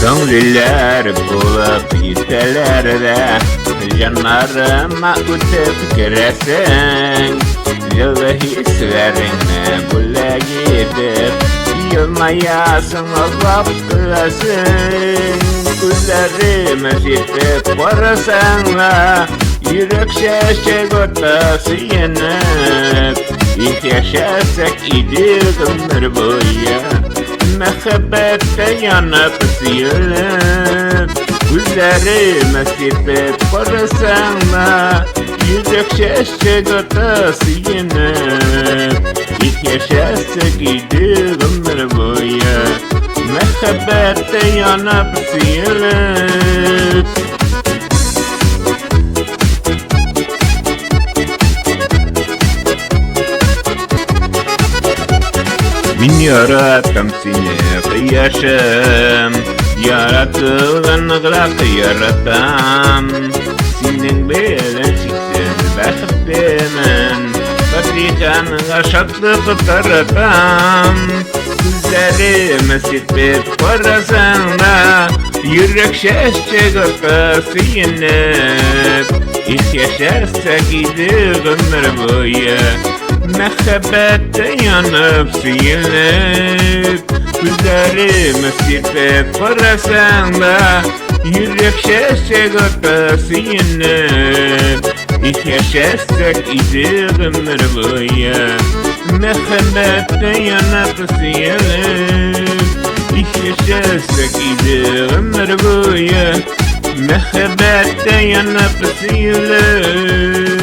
Соң җилләр булып җитәләр дә, Җаннарыма үтеп керәсең. Җылы хисләреңне бүләк итеп, Елмаясың, назлап көләсең. Күзләремә сирпеп карасаң да, Йөрәк чәчәк ата сөенеп. Их, яшәсәк иде гомер буе, Мәхәббәттә янып сөелеп. Күзләремә сирпеп карасаң да, Йөрәк чәчәк ата сөенеп. Их, яшәсәк иде гомер буе, Мәхәббәттә янып сөелеп. Мин яратам сине, кояшым, Яратудан ныграк яратам. Синең белән чиксез бәхетлемен, Фатихаңа шатлык таратам. Күзләремә сирпеп карасаң да, Йөрәк чәчәк ата сөенеп. Их, яшәсәк иде гомер буе, Мәхәббәттә янып сөелеп. Күзләремә сирпеп карасаң да, Йөрәк чәчәк ата сөенеп. Их, яшәсәк иде гомер буе, Мәхәббәттә янып сөелеп. Их, яшәсәк иде гомер буе, Мәхәббәттә янып сөелеп.